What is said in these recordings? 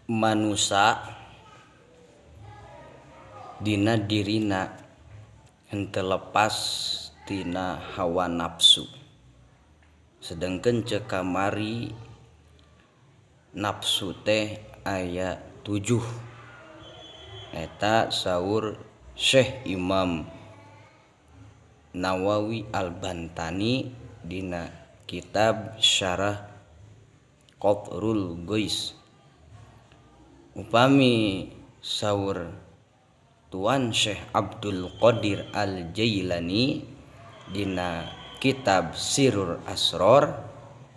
Manusa dina dirina henteu lepas tina hawa nafsu sedengkeun ceu kamari nafsu teh aya 7 eta saur Syekh Imam Nawawi Al-Bantani dina kitab Syarah Qatrul Ghais. Upami saur Tuan Syekh Abdul Qadir Al-Jailani dina kitab Sirrul Asror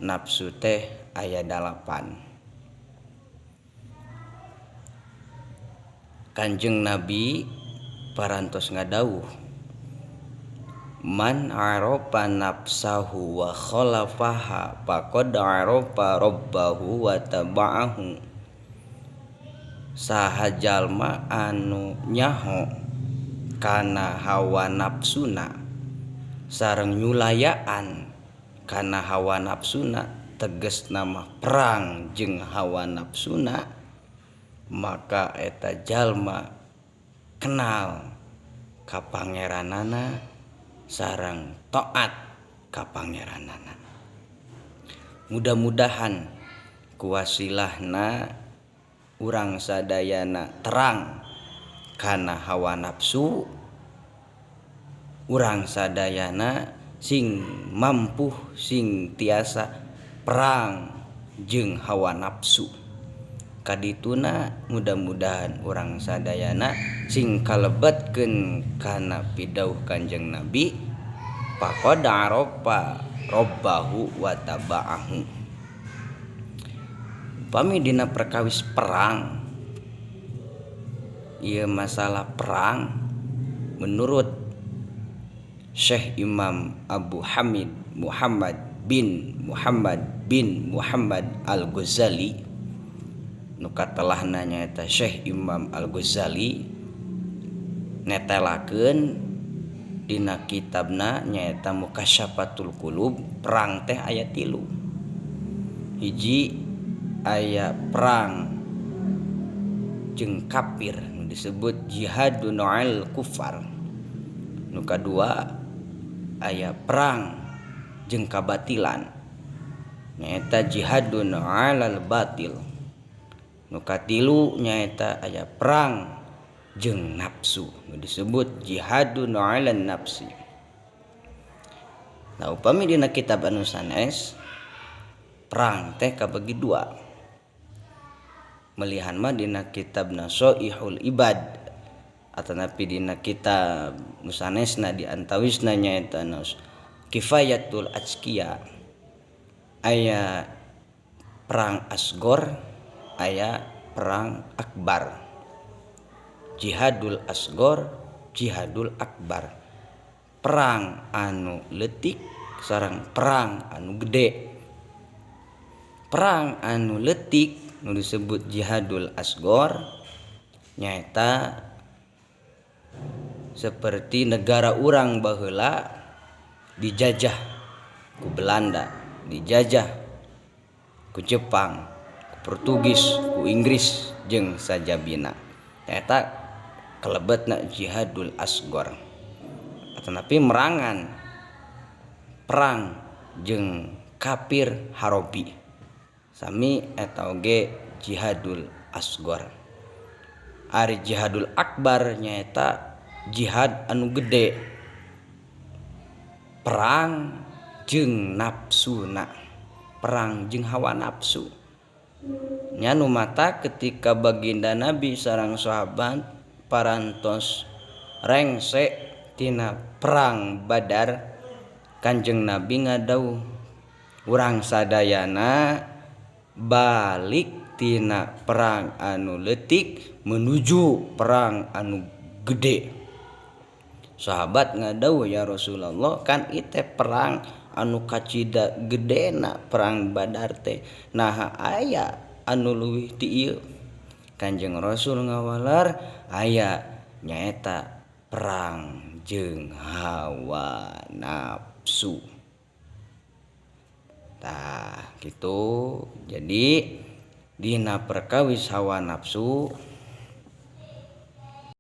nafsu teh aya 8. Kanjeng Nabi parantos ngadawuh man arafa nafsahu wa khalafaha faqad arafa rabbahu wa taba'ahu. Saha jalma anu nyaho kana hawa nafsuna sareng nyulayaan kana hawa nafsuna tegasna mah perang jeung hawa nafsuna maka eta jalma kenal ka pangeranana sareng taat ka pangeranana. Mudah-mudahan kuwasilahna urang sadayana terang kana hawa nafsu, urang sadayana sing mampu sing tiasa perang jeung hawa nafsu. Kadituna mudah-mudahan urang sadayana sing kalebetkeun kana pidauh Kanjeng Nabi faqad arafa rabbahu wa taba'ahu. Upami dina perkawis perang, ieu masalah perang menurut Syekh Imam Abu Hamid Muhammad bin Muhammad bin Muhammad Al-Ghazali nu katelahna nyaeta Syekh Imam Al-Ghazali netelakeun dina kitabna nyaeta Mukasyafatul Qulub perang teh aya 3. Hiji aya perang jeung kafir nu disebut jihadun al kufar. Nu kadua aya perang jeung kabatilan nyaeta jihadun alal batil. Nu katilu nyaeta aya perang jeung nafsu nu disebut jihadun alan nafsi. Nah upami dina kitab anu sanes perang teh kabagi 2. Melihan mah dina kitab Nasoihul Ibad atanapi dina kitab nu sanesna di antawisna nyaeta Kifayatul Azkiya aya perang asgor aya perang akbar. Jihadul asgor jihadul akbar, perang anu leutik sareng perang anu gede. Perang anu leutik nu disebut jihadul asgor nyaeta seperti negara urang baheula dijajah ku Belanda, dijajah ku Jepang, ku Portugis, ku Inggris jeung sajabina. Eta kalebetna jihadul asgor. Atanapi merangan perang jeung kafir harobi sami eta oge jihadul asgor. Ari jihadul akbar nyaeta jihad anu gede, perang jeung nafsuna, perang jeung hawa nafsu. Nya nu mata ketika baginda Nabi sareng sahabat parantos rengse tina perang Badar, Kanjeng Nabi ngadawuh urang sadayana balik tina perang anu leutik menuju perang anu gede. Sahabat ngadawuh ya Rasulullah kan ite perang anu kacida gedena perang Badar teh naha aya anu leuwih ti ieu. Kanjeng Rasul ngawalar aya nyaeta perang jeung hawa nafsu. Tah gitu. Jadi Dina perkawis hawa nafsu.